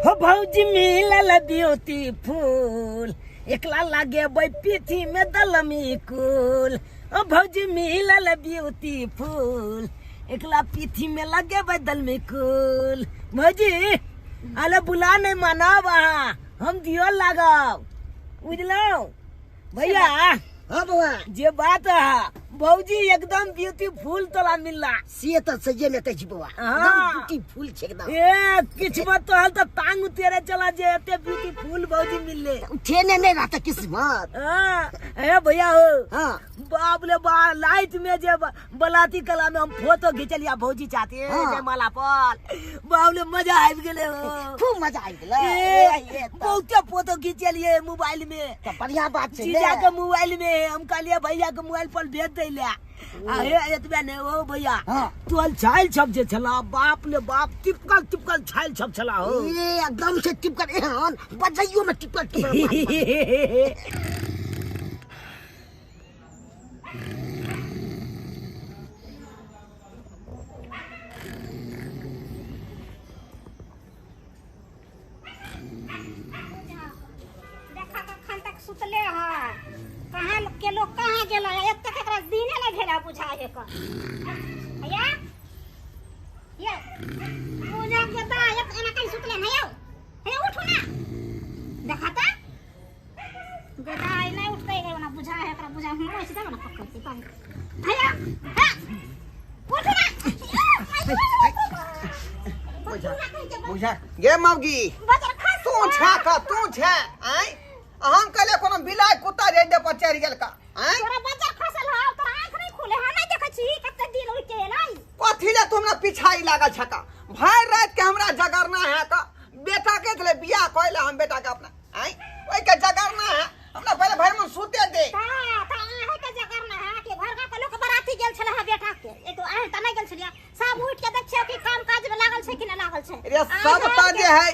हो भौजी मिलल ब्यूटीफुल, एकला लगेबै पीठी में दलमी कुल। ओ भौजी मिलल ब्यूटीफुल, एकला पीठी में लगेबै दलमी कुल। भौजी अले बुला नहीं मानब अहाँ, हम दियो लागब, बुझलहुँ भैया? हाँ बउआ। जे बात है भौजी एकदम ब्यूटीफुल तोला मिलला। से तऽ सहिए में कहै छी बउआ, हाँ। एकदम ब्यूटीफुल छै एकदम। ए किस्मत तोहर तऽ टांग उतेरे चला जे एते ब्यूटीफुल भौजी मिलले। उठेने नहीं रहता किस्मत। हाँ, ए भैया हो। हाँ। बाप रे बा, लाइट में जे बलाती कला में हम फोटो घिचलिया भौजी चाहते हैं, हाँ। जयमाला पर। बाप रे मजा आबि गेलै हो। खूब मजा आबि गेलै। ए, ए, ए, तऽ बहुते फोटो घिचलिए मोबाइल में। तऽ बढ़िया बात छै जीजा ने। के मोबाइल में हम कहलिए भैया के मोबाइल पर भेज दै ले। आ हे एतबे नहि ओ भैया, हाँ। तोहर छाइल छप जे छला, बाप ले बाप, टिपकल टिपकल छाइल छप छला हो। ए, एकदम से टिपकल एहन बजैयो में टिपकल टिपकल बात। देखा कखन तक सुतले है, कहाँ के लोग कहाँ गेल है, एतेक एकरा दिने नहि भेल है बुझाय है एकर। भैया ये पूजा के दा एक एना कहीं सुतले नहीं हो, हे उठू ना, देखा ता गदाई नहीं उठते है ओना बुझा है एकरा, बुझा हम ऐसे तब ना पकड़ते पानी। भैया हां उठू ना, बुझा बुझा गे मौगी, तू छा का तू छा आय, हम कहले कोनो बिलाय कुत्ता रे दे पर चढ़ गेल का आय। तोरा बजर खसल हौ, तोरा आंख नहीं खुले है, नहीं देखै छी कते दिन उठ के एलै। कथी ले तू हमरा पिछाई लागल छका, भर रात के हमरा जगरना है का, बेटा के दिले बियाह कहले हम बेटा के अपना आय, ओइ के जगरना है हमरा, पहले भर मन सुते दे। ता ता आहे के जगरना है कि घर के लोग बराती गेल छले है बेटा के, एक आहे त नहीं गेल छलिया, सब उठ के देखछियो कि काम काज में लागल छै कि नहीं लागल छै। रे सब त जे है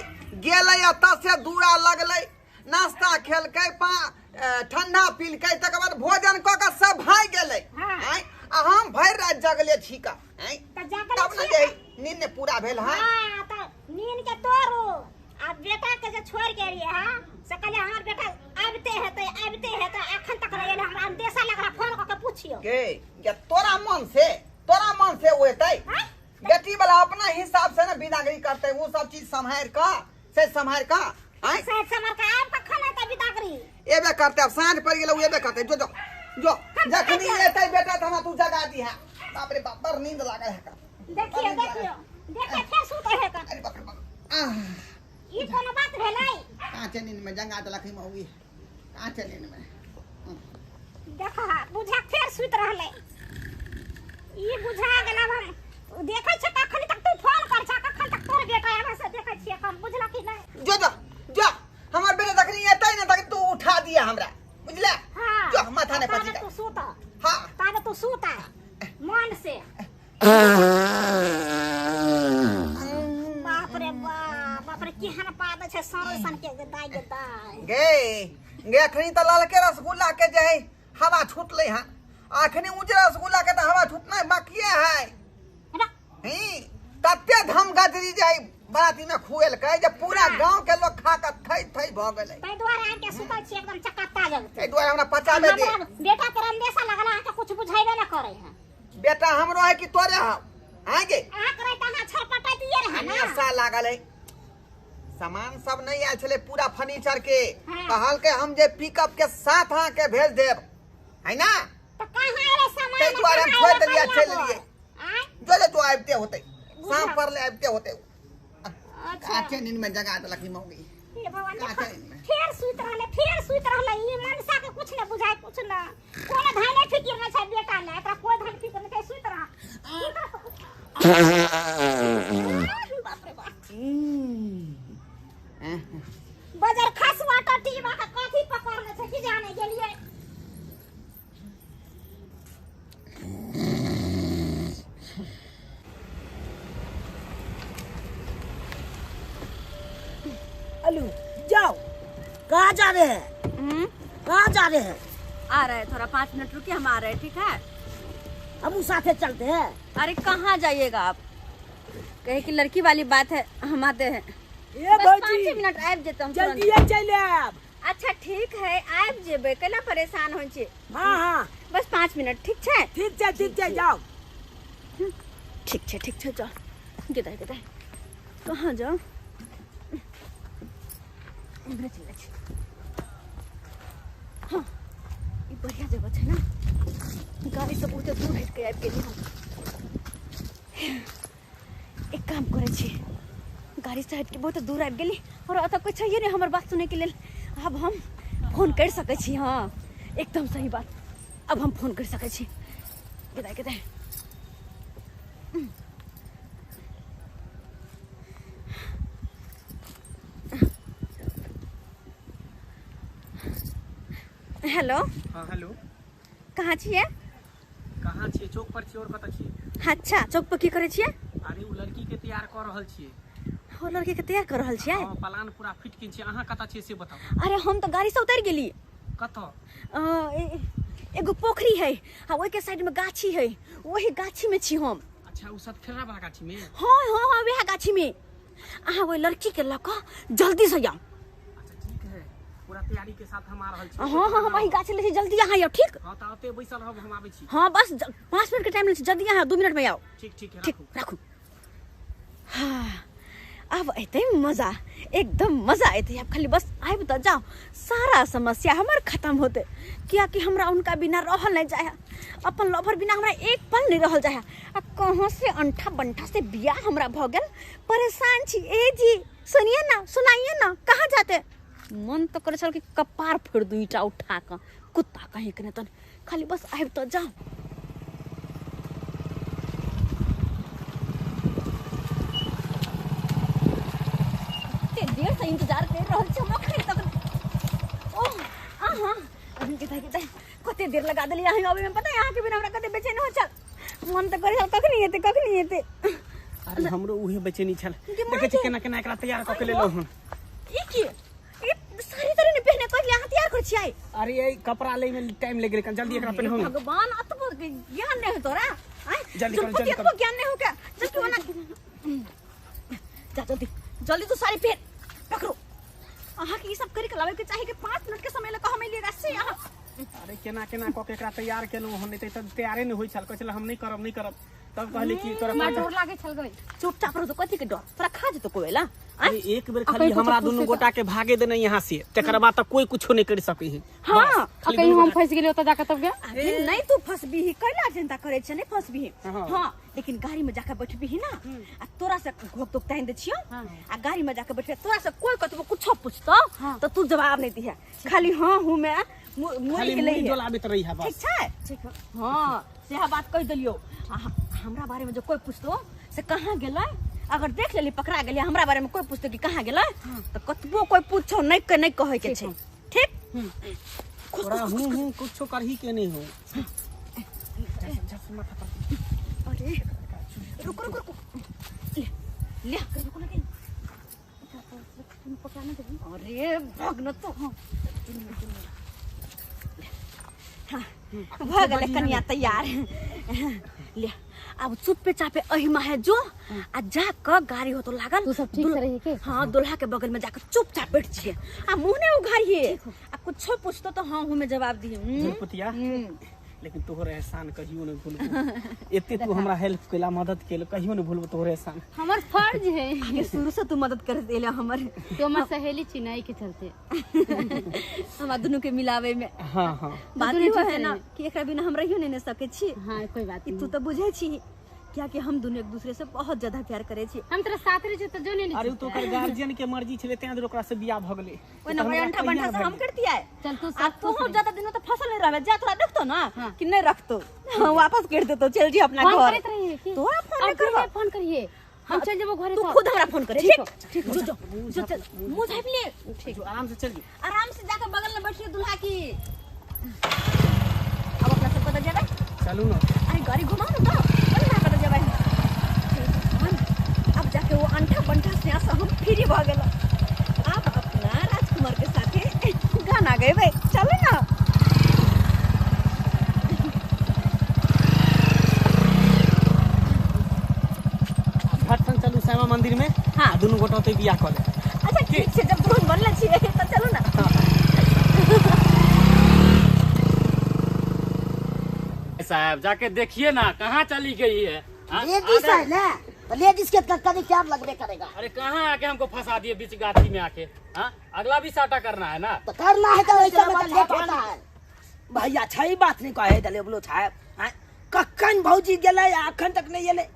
गेलै एतऽ से दूरा लगलै, नाश्ता खेलकै, ठंडा पीलकै, तकर बाद भोजन कऽ के सब भागि गेलै। हाँ। आँय, आ हम भरि राति जगले छी का, आँय? तऽ जगले तब ने छी जे नींद पूरा भेल हँ। हाँ, तऽ नींद के तोड़ू आ बेटा के जे छोड़ के एलियै हँ, से कहलियै हमर बेटा आबिते हेतै आबिते हेतै, अखन तक नहि एलै, हमरा अंदेशा लगल, फोन कऽ के पुछियौ। गे, गे, तोरा मन से, तोरा मन से ओ एतै? आँय? बेटी वाला अपना हिसाब से ने बिदागरी करतै, ओ सब चीज सम्हारि कऽ, से सम्हारि कऽ, आँय? से सम्हारि कऽ आब कखन एतै बिदागरी? एबे करतै, आब साँझ पड़ि गेलै, ओ एबे करतै। जो, जो, जो, जखनी एतै बेटा तऽ हमरा तू जगा दिहे। बाप रे बाप, बड़ नींद लागल है का। देखियौ, देखियौ, देखियौ, फेर सुतै है का। अरे बाप रे बाप, आह। ई कोनो बात भेलै? काँचे नींद में जगा देलक मौगी, काँचे नींद में। देखा, बुझा फेर सुति रहलै। ई बुझा गेल, आब हम देखै छियै कखन तक तू फोन कर छा, कखन तक तोर बेटा आबै से देखै छियै कम, बुझलक कि नहि? जो, जो, जो, हमर बेटा जखनी एतै ने तखनी तू उठा दिया हमरा, बुझले? हाँ। जो, माथा नहि ताबे पची तू सुत। हाँ। ताबे तू सुत मन से। बाप रे बाप, बाप रे केहन पाद छै सर सन के दाइ गे दाइ। गे, गे अखनी तऽ ललके रसगुल्ला के जे है हवा छूटलै हँ, अखनी उजरा रसगुल्ला के तऽ हवा छूटनाइ बाकिए है। ही, तते धम गजरी जे है बराती में खुएलकै जे पूरा हाँ। गांव के लोग खा के थई थई भऽ गेलै। ताहि दुआरे आबि के सुतल छी एकदम चकाता जगते। ताहि दुआरे हमरा पचाबे दे। हमरा बेटा पर अंदेशा लगल, अहाँके कुछ बुझेबे न करै है। बेटा हमरो है कि तोरे हौ? आँय गे? अहाँ करै तऽ अहाँ छरपटैतिये रहै ने। अंदेशा लागल है। सामान सब नहीं आयल छलै पूरा फर्नीचर के। हाँ। कहलकै हम जे पिकअप के साथ अहाँके भेज देब, है ना? तऽ कहाँ एलै सामान? ताहि दुआरे हम कहाँ छोड़ि एलै देलियै, कनिया चलि एलियै। आँय? जो जे तू आबिते होतै, बुझा। साँझ पड़लै आबिते होतै। अच्छा। काचे नींद में जगा देलक ई मौगी। हे भगवान, काचे देखो, नींद में। फेर सुति रहलै, फेर सुति रहलै। ई मनसा के कुछ न बुझाय, कुछ न। कोनो धाने फिकिर न छै बेटा ले, एकरा कोई धान फिकिर न छै, सुति रह। सुति रह। बाप रे बाप। बजर खसुआ टटीबा के कथी पकड़ने छै की जाने गेलियै। अलू जाओ, कहाँ जा रहे हैं? कहाँ जा रहे हैं? आ रहे हैं, थोड़ा 5 मिनट रुकिए, हम आ रहे हैं, ठीक है? हम उस साथे चलते हैं। अरे कहाँ जाइएगा आप? कहे कि लड़की वाली बात है, हम आते हैं। ए बस भौजी 5 मिनट आबि जेतै हम जल्दी तुरंत। चलि आयब। अच्छा ठीक है, आबि जेबै, कैला परेशान होइ छी? हाँ हाँ बस 5 मिनट, ठीक छै? ठीक छै ठीक छै, जाओ। ठीक छै ठीक छै, जाओ। गेदाइ गेदाइ कहाँ जाओ? इम्हरे चलि जाइ छी। हाँ ई बढ़िया जगह छै ने, गाड़ी सब बहुते दूर हटि के आबि गेली हम। एक काम करै छी, गाड़ी से हटि के बहुत दूर आबि गेली और एतऽ कोइ छैहे नहि हमर बात सुनैके लेल। आब हम फोन करि सकै छी। हाँ एकदम सही बात, अब हम फोन करि सकै छी। गेदाइ गेदाइ हेलो। हाँ हेलो, कहाँ छियै? कहाँ छियै? चौक पर छियै। और कतऽ छियै? अच्छा चौक पर की करै छियै? अरे ओ लड़की के तैयार कऽ रहल छियै। ओ लड़की के तैयार कर रहल छियै? हाँ, प्लान पूरा फिट केने छियै। अहाँ कतऽ छियै से बताउ। अरे हम तऽ गाड़ी से उतरि गेली। कतऽ? एगो पोखरी है आ ओहि के साइड में गाछी है, वही गाछी में छी हम। अच्छा ओ सतखेड़ा वाला गाछी में? हाँ हाँ हाँ वएह गाछी में। अहाँ ओहि लड़की के लऽ कऽ जल्दी से आउ। अच्छा ठीक है, पूरा तैयारी के साथ हम आ रहल छी। हाँ हाँ हम एहि गाछी ले छी, जल्दी अहाँ आउ। ठीक? हाँ तऽ ओतै बैसल रहब, हम आबै छी। हाँ बस 5 मिनट के टाइम लै छी, जल्दी अहाँ 2 मिनट में आउ। ठीक ठीक है, ठीक राखू। राखू। हाँ अब एतै मजा, एकदम मजा एतै। आब खाली बस आबि तऽ जाओ, सारा समस्या हमर खत्म होतै। कियाकि हमरा उनका बिना रहल नहीं जाए, अपन लवर बिना हमरा एक पल नहीं रहल जाए। आ कहाँ से अंठा बंठा से बियाह हमरा भऽ गेल, परेशान छी। ए जी सुनिए ना, सुनाइए ना, कहाँ जाते? मन तऽ करै छल कि कपार फोड़ि दू ईटा उठा कऽ, कुत्ता कहीं के नहि तन। खाली बस आबि तऽ जाओ। देर से इंतजार कर रहल छी हम अखन तक। ओह अहाँ गेदाइ गेदाइ कते देर लगा देलियै अहाँ अबै में? पता है अहाँ के बिना हमरा कते बेचैन हो छल। मन तऽ करै छल कखनी एतै कखनी एतै। अरे हमरो उहे बेचैनी छल। देखै छी केना केना एकरा तैयार कऽ के लेलहुँ हन। ई की ई साड़ी ताड़ी नहि पहिने कहलियै अहाँ तैयार करै छियै? अरे ई कपड़ा लै में टाइम लागि गेलै, कनि जल्दी एकरा पहिनाउ ने। भगवान अतबो ज्ञान नहि हो तोरा? जल्दी करू, जल्दी अतबो ज्ञान नहि हो क्या? जल्दी ओना जा, जल्दी जल्दी तू साड़ी पहिर। पकड़ो अहाँ के ई सब करि के लाबै के चाही कि 5 मिनट के समय लऽ कऽ हम एलियै से अहाँ। अरे केना केना कऽ के एकरा तैयार केलहुँ हन, नहि तऽ तैयारे नहि होइ छल। कहै छल हम नहि करब नहि करब, तब कहली कि तोरा डर लागै छल गई। चुपचाप रहो, कथी के डर? तोरा खा जेतो कोइ ला? अरे एक बेर खाली हमरा दुनू गोटा के भागे देने यहाँ से, तकर बाद तऽ कोई कुछो नहीं कर सकै है। हाँ कहीं हम फंस गेलियो तऽ जाके तब गया। अरे नहीं तू फंसबीही, कैला चिंता करै छै, नहीं फंसबीही। हाँ लेकिन गाड़ी में जाके बैठबीही ना, आ तोरा से घोक तोक तानि दै छियौ, आ गाड़ी में जाके बैठबे तोरा से कोई कतबो कुछो पूछतो तऽ तू जवाब नहीं दिहे, खाली हाँ हूँ में मुड़ी के लइहे, डोलाबैत रहिहे बस। ठीक छै? ठीक। हाँ सेहा बात कहि देलियौ। हमरा बारे में जो कोई पूछतो से कहाँ गेलै, अगर देख लेली पकड़ा गेली, हमरा बारे में कोई पूछतो कि कहाँ गेलै तऽ कतबो कोई पूछो नहीं के नहीं कहै के छै। ठीक? तोरा हूँ हूँ कुछो करही के नहीं हो। अरे रुको रुको रुको, ले ले रुको ना, अरे भाग न तो। हाँ भऽ गेलै कनिया तैयार। ले अब चुपे चापे अहिमा है जो, आ जा कऽ गाड़ी होतो लागल। तू सब ठीक से रही के? हाँ दुल्हा के बगल में जाकर चुपचाप बैठ छियै आ मुँह नहीं उघारिये, आ कुछो पूछतो तो हाँ हूँ में जवाब दिहे। पुतिया लेकिन तोहर एहसान कहियो नहीं भूलबो। एते तू हमरा हेल्प केला, मदद केला, कहियो नहीं भूलबो तोहर एहसान। हमर फर्ज है। आगे शुरू से तू मदद कर देले हमर। तो हमर सहेली छी ना, के चलते हमरा दुनू के मिलावे में। हाँ हाँ बात ई है ना कि एकरा बिना हम रहियो नहीं सकै छी। हाँ कोई बात नहीं, तू तो बुझै छी कियाकि हम दुनू एक दूसरे से बहुत ज्यादा प्यार करे छी। हम तोरा साथ रहे छी त जो नहीं। अरे तो ओकर गार्जियन के मर्जी छले तें ओकरा से बियाह भ गेलै। ओइ ना अंठा बंठा से हम करतियै। चल तू साथ तू ज्यादा दिन तो फसल नहीं रहबे, जा तोरा देखतो ना कि नहीं रखतो, वापस कर देतो, चल जी अपना फोन घर। करैत रहिए की? तोरा फोन नहीं करबो? फोन करिए, हम चल जेबो घरे। तू खुद हमरा फोन करे। ठीक ठीक, जो जो जो चल, मुंह झापि ले। ठीक, आराम से चल जी, आराम से जाके बगल में बैठिए दुल्हा की। अब अपना सब कत जेबै? चलू ना। अरे गाड़ी घुमाओ ना तो, बड़ी ना कत जेबै। अब जाके वो अंठा बंठा से हम फ्री भ गेल। अब अपना राजकुमार के साथे गाना गेबै, चलो ना। झटसन चलू श्यामा मंदिर में। हाँ दुनू गोटा ओतै बियाह कऽ लेब। अच्छा ठीक छै, जब दुल्हन बनले छियै तऽ चलू ना। साहब जाके देखिए ना कहाँ चली गई है। लेडीज है ना, तो लेडीज के कभी क्या लगबे करेगा। अरे कहाँ आके हमको फंसा दिए बीच गाछी में आके। हाँ अगला भी साटा करना है ना, तो करना है तो ऐसा में तो लेट होता है। भैया छै बात नहीं कहे दले बोलो छाय। कखन भौजी गेलै अखन तक नहीं एलै,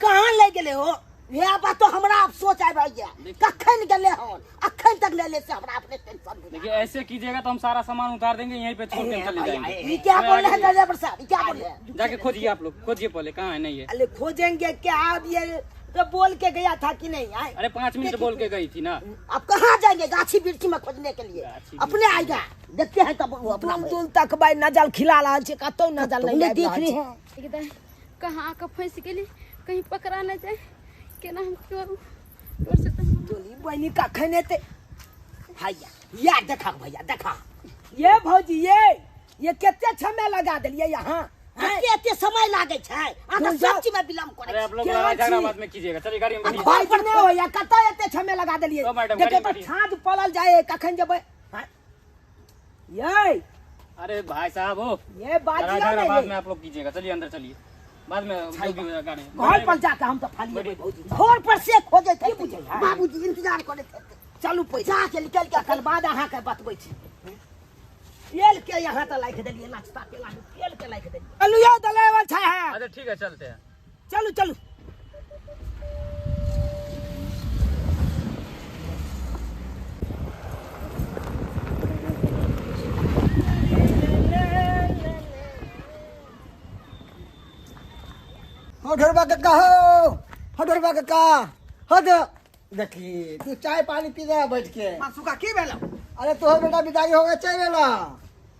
कहाँ ले गेलै हो? यह बात तो हमरा अफसोस है भैया, कखन गेलै हन अखन तक ले ले से हमरा अपने टेंशन। देखिए ऐसे कीजिएगा तो हम सारा सामान उतार देंगे, यहीं पे छोड़ के चले जाएंगे। ये क्या बोल रहे हैं ड्राइवर साहब, ये क्या बोल रहे हैं? जाके खोजिए आप लोग, खोजिए पहले कहाँ है। नहीं है। अरे खोजेंगे क्या, अब ये तो बोल के गया था कि नहीं आए। अरे 5 मिनट बोल के गई थी ना। अब कहाँ जाएंगे गाछी वृक्षी में खोजने के लिए? अपने आएगा देखते हैं तब वो अपना। दूर तक भाई नजर खिला रहा है, कतौ नजर नहीं देख रही है। कहाँ आके फंस गेली, कहीं पकड़ा न जाए, केना हम करू। डर से तो तोली बहनी कखन एते। भैया या देखा भैया देखा, ये भौजी ये कते समय लगा देलियै यहाँ। कते समय लागे छै अहाँ सब चीज में विलंब करे। अरे आप लोग लड़ाई झगड़ा बाद में कीजिएगा, चलिए गाड़ी में बैठिए। घर पर नहीं होया, कत एते समय लगा देलियै। देखे तो छाँझ पड़ल जाए कखन जेबै। ये अरे भाई साहब हो ये बात झगड़ा बाद में आप लोग कीजिएगा, चलिए अंदर चलिए, बाद में जो भी होगा गाड़ी घर पर जाके हम तो फालिए भौजी। घर पर से खोजे थे बाबूजी, इंतजार करे थे। चलू पैसा के निकल के तकर बाद अहाँ के बतबै छी। तेल के यहाँ तो लाख देलिए, नाश्ता के लाख तेल के लाख देलिए। चलू यो दलेवल छै है। अच्छा ठीक है चलते हैं, चलू चलू। हो ढोरबा काका हो, हो ढोरबा काका हो। देखी तू चाय पानी पी रहा बैठ के। मासुका की भेलो? अरे तोहर बेटा विदाई हो गए चल गेला।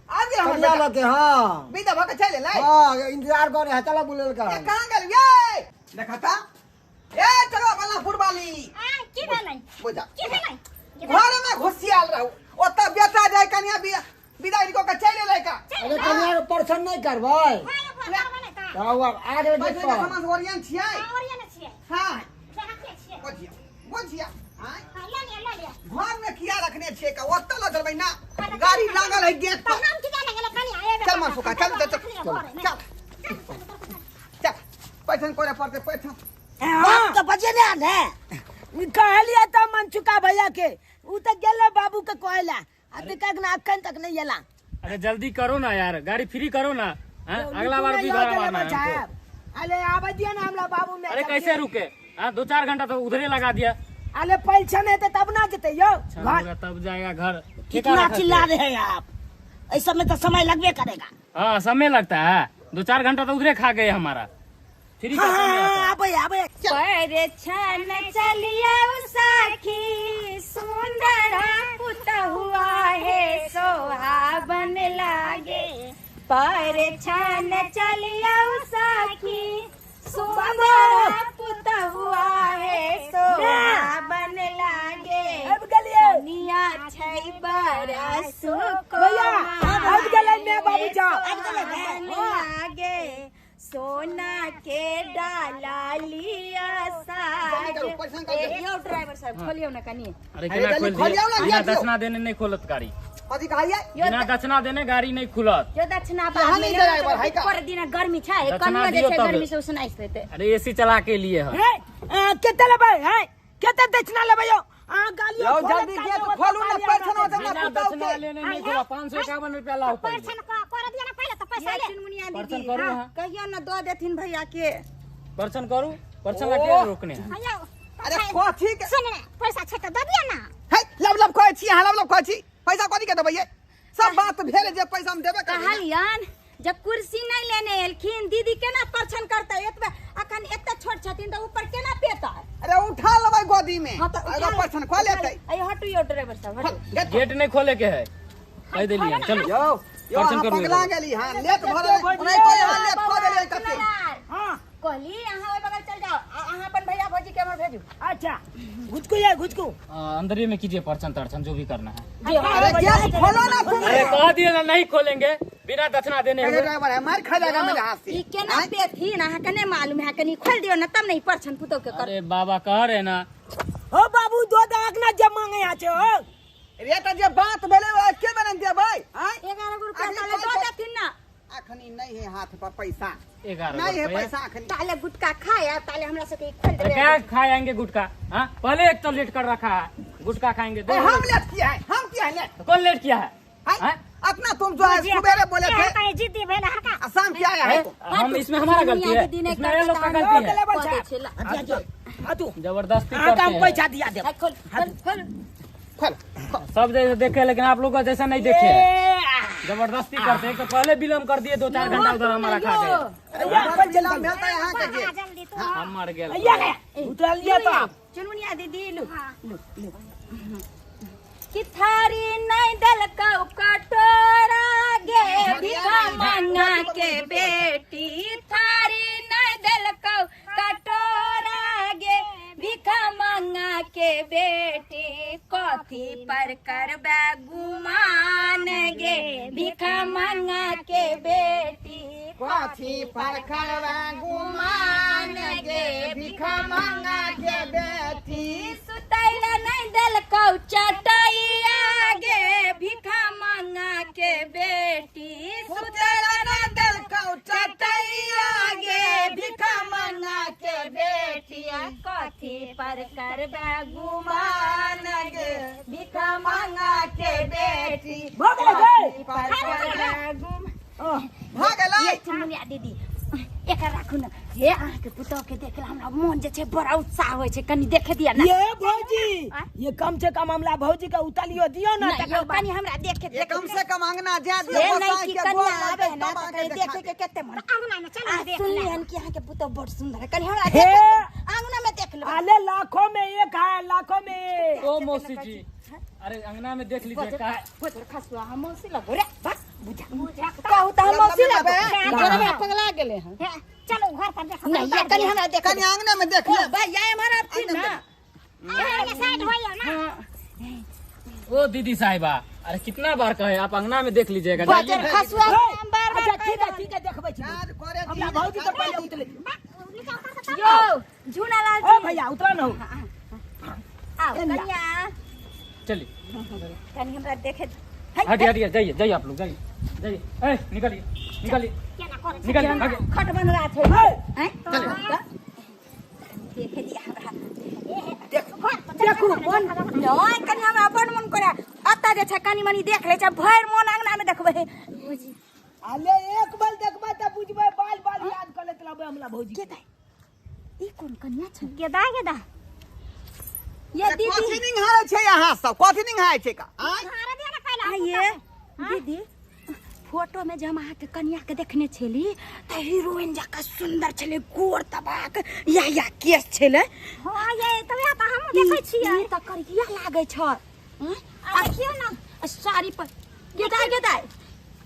आ गेल हमर बेटा लगे। हां विदा भ के चल गेलै। हां इंतजार करे है, चला बुलेल का। ए कहां गेल ये? देखता ए चलो बलापुर वाली। आ की भेलै? बुझा की भेलै? घर में घुसियाल रहू, ओत बेटा जाय कन्या विदाई क के चल गेलै का। अरे कन्या के परछन नहीं करबै। हां आ गेल पैसा के सामान ओरियन छियै। ओरियन छियै। हां के छियै? बुझिया बुझिया। हां ल लिया ल लिया। घर में किया रखने छियै का, ओत ल चलबै ना, गाड़ी लागल है गेट पर। हम की जाने गेलै कनी आए। चल मासुका चल चल चल चल। पैसा करे पड़ते पैसा। बाप तो बजे ने आने कहलिए त मनचुका भैया के, उ त गेले बाबू के कहला, आ देखक ना अखन तक नहीं एला। अरे जल्दी करो ना यार, गाड़ी फ्री करो ना। अगला बार भी भाड़ा मारना है। अरे आवे दिया ना हमरा बाबू में। अरे कैसे रुके? हां 2-4 घंटा तो उधरे लगा दिया। अरे पैसा नहीं तब ना जते यो घर, तब जाएगा घर। कितना चिल्ला रहे हैं आप, ऐसा में तो समय लगबे करेगा। हाँ समय लगता है, 2-4 घंटा तो उधरे खा गए हमारा। फ्री का समय आता है। आबे आबे। पर छन चलिया साखी सुंदर पुतहुआ है सोहावन लागे। पर छन चलिया साखी सुंदर पुतहुआ है सोहावन लागे। अब गेलिए निया छै बड़ा सुख भैया, अब गेलै मैं बाबू जा। अब गेलै लागे सोना के डाला लिया साज। यो ड्राइवर साहब खोलियो ना कनी। अरे केना खोल दियो? बिना दक्षिणा देने नहीं खोलत गाड़ी। कथी कहलियै? बिना दक्षिणा देने गाड़ी नहीं खुलत। जो दक्षिणा बाद में ड्राइवर है का पर दिन गर्मी छै, कनियो जे छै गर्मी से उसनाइ देते। अरे एसी चला के लिए है। हे केते लेबै? है केते दक्षिणा लेबै यो? आ गालियो लो जल्दी गेट खोलू ना, पैसा ना देना बिना दक्षिणा लेने नहीं खुला। 551 रुपया लाओ पहले। परछन कर दिया ना पहले तो पैसा ले। चुनमुनिया परछन दीदी करू। हां कहियो ना दो देथिन भैया के। परछन करू, परछन ला के रोकने है। अरे कथी के सुन पैसा छै त दे दिया ना। हे लब लब कहै छी, हां लब लब कहै छी, पैसा कथी के देबै? सब बात भेल जे पैसा हम देबे करबै। कहलियन जब कुर्सी नहीं लेने एलखिन दीदी केना परछन करतै? एतबे अखन एते छोट छथिन त ऊपर केना पेतै? अरे उठा लेबै गोदी में, हां त अगर परछन खोल लेतै। अय हटू यो ड्राइवर साहब हटू, गेट नहीं खोले के है, कह देलिए। चलो यो यो परछन करू। पगला गेली। हां लेट भरल नहीं तो यहां लेट क देलियै कते। हां कहली अहाँ ओइ बगल चल जाओ, अहाँ अपन भैया भौजी के हमर भेजू। अच्छा घुचकू या घुचकू अंदर ही में कीजिए परछन तरछन जो भी करना है। अरे गेट खोलो ना तुम। अरे कह दिए ना नहीं खोलेंगे बिना दक्षिणा देने हुए। अरे ड्राइवर है मार खा जाएगा मेरे हाथ से। ई केना पेथिन अहाँ के नहीं मालूम है, कनी खोल दियो ना तब नहीं परछन पुतो के कर। अरे बाबा कह रहे ना। हो बाबू दो दाग ना जे मांगे आछे हो। रे त जे बात भेलै ओ के बना देबै? आय 11 गो रुपया ताले दो देथिन ना। अखनी नहीं है हाथ पर पैसा। 11 नहीं है पैसा अखनी। ताले गुटका खाया ताले हमरा सबके खोल देबे। क्या खाएंगे गुटका? हां पहले एक तो लेट कर रखा है, गुटका खाएंगे। दो हम लेट किया है, हम किया है लेट? कौन लेट किया है? हैं अपना तुम जो है सुबेरे बोले थे जिद्दी भेल हका शाम क्या आया है? हम इसमें हमारा गलती है, इसमें ये लोग का गलती है। जबरदस्ती करते हैं। पैसा दिया दे। खोल खोल खोल सब जैसे देखे लेकिन आप लोग का जैसा नहीं देखे, जबरदस्ती करते हैं। तो पहले विलम्ब कर दिए 2-4 घंटा उधर हमारा खा गए। हम मर गए। चुनमुनिया दीदी लू लू लू कि थारी नहीं दलकौ कटोरा गे भिखा मांगा के बेटी, थारी नहीं दलकौ कटोरा गे भिखा मांगा के बेटी, कथी पर करबे गुमान गे भिखा मांगा के बेटी, कथी पर करबे गुमान गे भिखा मांगा के बेटी, सुतैला नहीं दलकौ चटैया गे भिखा मांगा के बेटी, सुतैला नहीं दलकौ चटैया गे भिखा मांगा के बेटी, कथी पर करबे गुमान गे भिखा मांगा के बेटी, चुनमुनिया दीदी एकर राखू ना। हे अहाँके पुतोह के देखला हमरा मोन जे छै बड़ा उत्साह होइ छै, कनी देखे दिया ना। ये भौजी ये कम से कम हमला भौजी के उतालियो दियो ना, तकर कनी हमरा देखे ये कम से कम अंगना जा दियो। नहीं कि कनिया आबे ना त देखे के कते मन अंगना में चल देख। सुनली हन कि अहाँके पुतोह बड़ सुंदर है, कनी हमरा देखे अंगना में देख लो। अरे लाखों में एक है, लाखों में। ओ मौसी जी अरे अंगना में देख लीजिए का है खसुआ हम मौसी लगो रे बस बुझा बुझा कहू त हम मौसी लगो घरवा पगला गेले हन। चलो घर पर देख नहीं ये कनी हमरा देख, कनी अंगना में देख ले भैया हमारा फिर ना ये साइड होइयो ना। ओ दीदी साहिबा अरे कितना बार कहे आप अंगना में देख लीजिएगा। बाजार खसुआ हम बार बार। अच्छा ठीक है ठीक है देखबै छी हमरा भौजी के पहले उतले यो झूना लाल ओ भैया उतरा न हो। आओ कन्या चलिए कनी हमरा देखे। हटिए हटिए जाइए जाइए आप लोग जाइए जाइए। ए निकलिए निकलिए निकलिए आगे खट बन रहा थे हैं देखे दिया हमरा देखू मन नहीं कनी हमरा बड़ मन करे अता जे छै कनी मनी देख ले छै भरि मन अंगना में देखबै। अले एक बार देखबै त बुझबै, बाल बाल याद कर लेत रहबै हमरा भौजी के। दाई ई कोन कन्या छै? गेदा गेदा ये दीदी कथी निहारै छै अहाँ सब? कथी निहारै छै का? आइए दीदी फोटो में जब हम अहाँके कन्या के देखने छली त हीरोइन जकाँ सुंदर छलै, गोर तबाक या या केस छलै। हां ये त वएह त हमहूँ देखै छियै। ई त करिया लागै छ। आ देखियौ ना साड़ी पर गेदा गेदा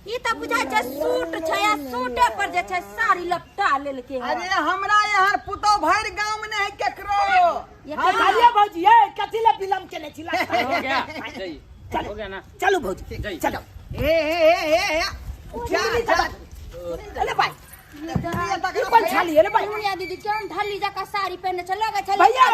ई त बुझाइ छै सूट छै आ सूटे पर जे छै साड़ी लपटा लेलकै। अरे हमरा यहाँ पुतोह भरि गांव में नहीं केकरो। ये भौजी ये कथी ला विलम्ब केने छी? हो गया जाइए हो गया ना, चलो भौजी चलो। ए ए ए ए जा जा अरे भाई ई कोन छाली अरे भाई दुनिया दीदी केहन ढल्ली जकाँ साड़ी पहिरने छै लगै छै भैया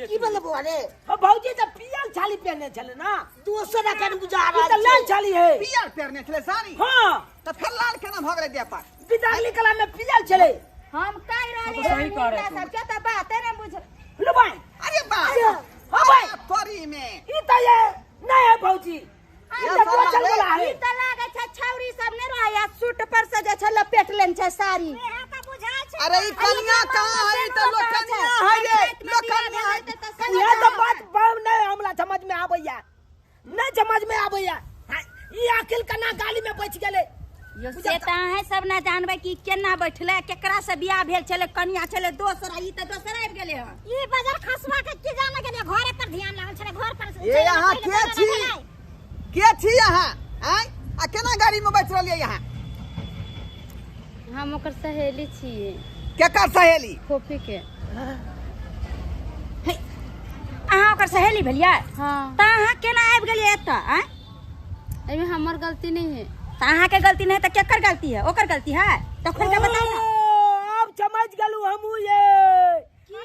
की भेलै बौआ रे? ओ भौजी त पियर छाली पहिरने छलै ना, दोसर अखन बुझा ई त लाल छाली है। पियर पहिरने छलै साड़ी? हां त फेर लाल केना भ गेलै देह पर? बिदागली कला में पियर छलै। हम कहि रहली सही कह रहे सब के त बाते नै बुझ लो भाई। अरे बा हां भाई तोरी में ई त ये नहीं है भौजी, ई त चल गेला है। ई त लागै छै छौरी सब नै रहै सूट पर से जे छै लपेट लेने छै साड़ी। अरे ई कन्या कहाँ है? ई त लोकनिया है रे, लोकनिया है। ये त बात बाम नहीं हमरा समझ में आबैया, नहीं समझ में आबैया। ई अकिल कना गाली में बच गेलै। यो से त अहाँ सब ना जानबै कि केना बैठलै, केकरा से बियाह भेल छलै, कन्या छलै दोसर, ई त दोसर आबि गेलै हन। ई बाजार खसवा के की जाने गेलै, घरे पर ध्यान लागल छलै, घर पर। ए यहाँ के छी? के छी यहाँ? आय आ केना गाड़ी में बैठ रहलियै यहाँ? हम ओकर सहेली छियै। केकर सहेली? फोफी के। अहाँ ओकर सहेली भेलियै? हाँ। त अहाँ केना आबि गेलियै एतऽ? आँय एहिमे हमर गलती नहीं है। त अहाँके गलती नहीं त केकर गलती है? ओकर गलती है तखन के बताउ ना। अब समझ गेलु हमहू ये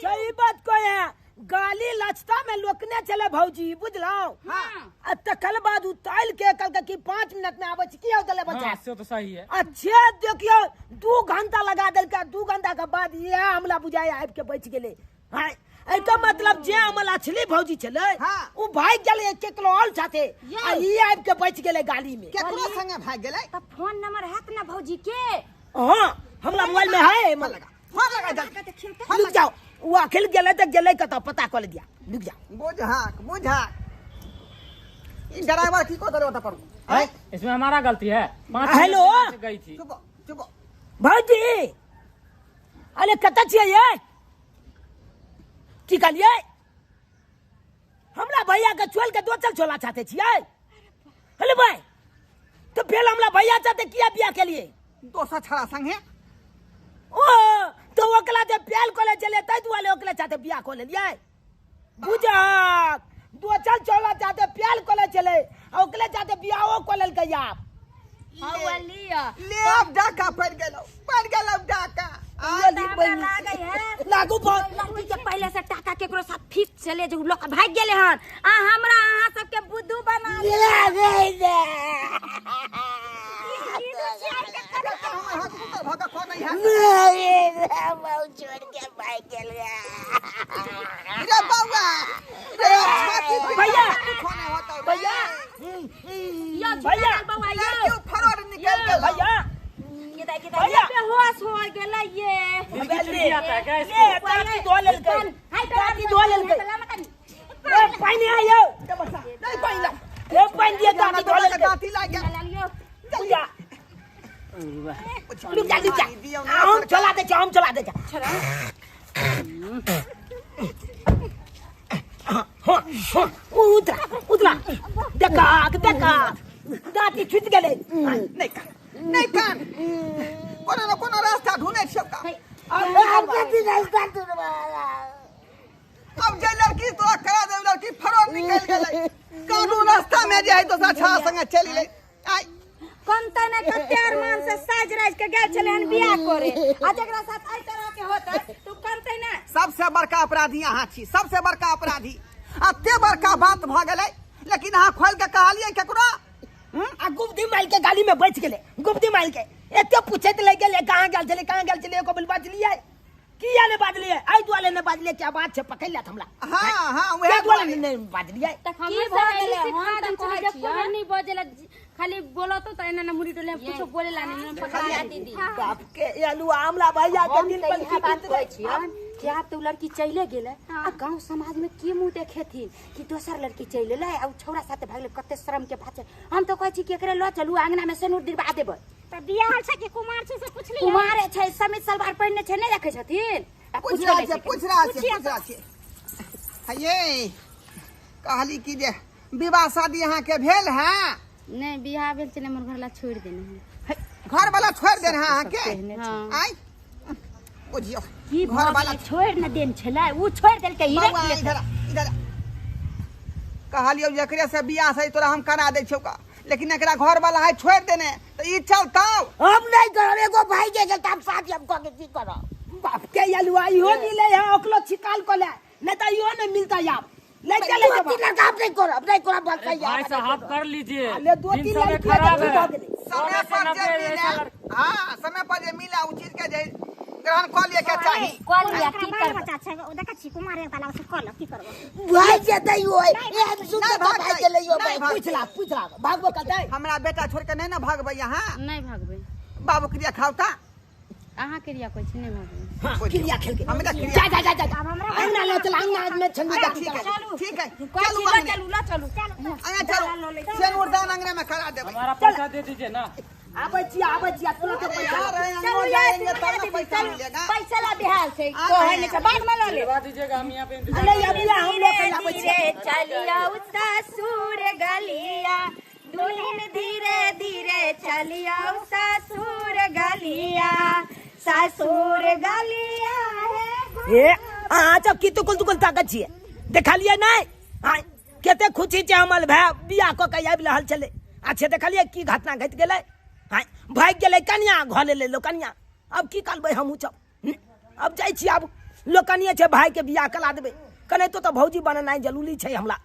सही बात कहे हैं। गाली लचता में लोकने चले भौजी बुझलौ। हां आ तकल बाद उताल के कल कि 5 मिनट में आबै छी की हो दले बच्चा। हां से तो सही है। अच्छे देखियो 2 घंटा लगा देलका 2 घंटा के बाद ये हमला बुझाय आबि के बच गेले। हां एकर मतलब जे हमला अछली भौजी छले उ भाग गेले केकरो और साथे आ ई आबि के बच गेले गाली में। केकरो संगे भाग गेले? त फोन नंबर हैत ना भौजी के? हां हमला मोबाइल में है। फोन लगा फोन लगा जल्दी। रुक जाओ वो अखिल गेले त गेले कत पता कर दिया। रुक जाओ बुझाक बुझाक ई ड्राइवर की को दरे ओता पर है इसमें हमारा गलती है। 5 हेलो गई थी। चुप चुप भौजी अरे कत छियै ये की कहलियै? हमरा भैया के छोड़ के दोसर छोला चाहते छियै? हेलो भाई तो फिर हमरा भैया चाहते किया बियाह के लिए दोसर छड़ा संगे? ओ तो ओकला जे प्याल कोले चले तै दुआले ओकले चाहते बियाह को लेलियै बुझक दोसर छोला चाहते प्याल कोले चले ओकले चाहते बियाहो को लेलकै आप। हौवा लिया ले अब डाका पड़ गेलौ पड़ गेलौ डाका। लागू बहुत लड़की के पहले से टाका केकरो साथ फिक्स चले जे लोग भाग गेले हन आ हमरा अहाँ सबके बुद्धू बना ले। ले रे छोड़ के भाग गेल रे बौआ रे छाती भैया भैया भैया क्यों फरोड़ निकल गेल भैया भैया बेहोश हो गेलै ये। ले आता है क्या इसको? ले दादी धो लेलकै दादी धो लेलकै। ए पानी आयो नहीं पानी ला ए पानी दिया दादी धो लेलकै दादी ला गया। रुक जा रुक जा हम चला दे हम चला दे। हां हां उतरा उतरा देखा देखा दादी छूट गेलै। नहीं का नहीं कान कोनो न कोनो रास्ता ढूंढे छियौ का। अब कथी रास्ता ढूंढबा? अब जे लड़की तोरा करा दे लड़की फरोड़ निकल गेलै कानू रास्ता में जे है दोसर छड़ा संगे चलि गेलै। आइ कमता ने कते अरमान से साज राज के गेल छले हन बियाह करे आ जकरा साथ एहि तरह के होतै तू कमतै ना। सबसे बड़का अपराधी अहाँ छी सबसे बड़का अपराधी। एते बड़का बात भ गेलै लेकिन अहाँ खोल के कहलियै केकरो? आ गुप्ती माइल के गाली में बच गेले गुप्ती माइल के एते पूछैत लग गेले कहाँ गेल छले कहाँ गेल छले एको बोल बाजलियै किया ने बाजलियै एहि दुआरे ने बाजलियै क्या बात छै पकड़ लेत हमरा। हां हां उहे दुआरे ने बाजलियै त की भ गेलै? हम त कहै छियै नहीं बजेला खाली बोलतो त एना ना मुड़ी डोले कुछो बोलेला नहीं पकड़ा दीदी बाप के आलू आमला भैया के दिल पर की बात कहै छियन कि आब तो लड़की चले गेलै आ गांव समाज में के मुंह देखेथिन कि दोसर लड़की चलि एलै आ उ छौड़ा साथे भागलै कते शर्म के बात छै। हम तो कहै छी कि एकरे ल चलू आंगना में सेनूर दिलवा देबै। त बियाह छै कि कुमार छै से पुछलियै? कुमार छै समीज सलवार पहिरने छै नहीं देखै छथिन? पूछ रहल छै पूछ रहल छै पूछ रहल छै। हये कहली कि जे विवाह शादी अहाँ के भेल है? नहीं बियाह भेल छलै हमर घरवाला छोड़ देने है। घर वाला छोड़ देने है अहाँ के? आइ बुझियो की घर वाला छोड़ न देन छलै उ छोड़ देलकै ही रख ले। इधर इधर कहलियौ जकरे से बियाह से तोरा हम करा दै छियौ का लेकिन एकरा घर वाला है छोड़ देने त ई चलतौ हम नहीं करब। एगो भाई के गेल त हम शादी हम क के की करब? बाप के अलुआ इहो मिले है ओकलो छिकाल को ले नहीं त इहो नहीं मिलता यार ले चले दो तीन लड़का हम नहीं करब नहीं करब बस भाई साहब कर लीजिए। ले दो तीन लड़की खराब है समय पर जे मिले। हां समय पर जे मिला उ चीज के जे ग्रहण क लिए के चाही। क लिया की करब? बच्चा छै ओ देखै छी कुमार एक ताला से क ल की करब? भाई जेतै ओय ए हम सुन के भाग गेलै यो भाई। पूछला पूछला भागबो कतै? हमरा बेटा छोड़ के नहीं ना भागबै अहाँ? नहीं भागबै। बाबू क्रिया खावता अहाँ क्रिया कहै छी नहीं भागबै। हां क्रिया खेल के हमरा क्रिया जा जा जा जा अंगना ले चल अंगना में छंदी का ठीक है ठीक है चलू चलू ल चलू अंगना चलू सेनूर दान अंगना में करा देबै। हमारा पैसा दे दीजिए ना। आबै छी आबै छी तुरंत पैसा चलू यार पैसा मिलेगा पैसा ला बिहार से कहै नहीं छै बाद में ल ले दिलवा दीजिएगा हम यहाँ पे इंतजार अरे अभी हम लोग आबै छी। चलिया ससुर गलिया दुल्हन धीरे धीरे चलिया ससुर गलिया ससुर गलिया है। ए अहाँ सब की तुकुल तुकुल ताकत छियै देखलियै नहीं? हां कते खुशी छै हमर भाय बियाह क के आबि रहल छलै। अच्छे देखलियै की घटना घटि गेलै? हां भागि गेलै कनिया घर ले लो कनिया। अब की करबै हमहूँ सब? अब जाइ छी आब लोकनिए छै भाई के बियाह करा देबै। कने तो भौजी बनेनाइ जरूरी छै हमरा।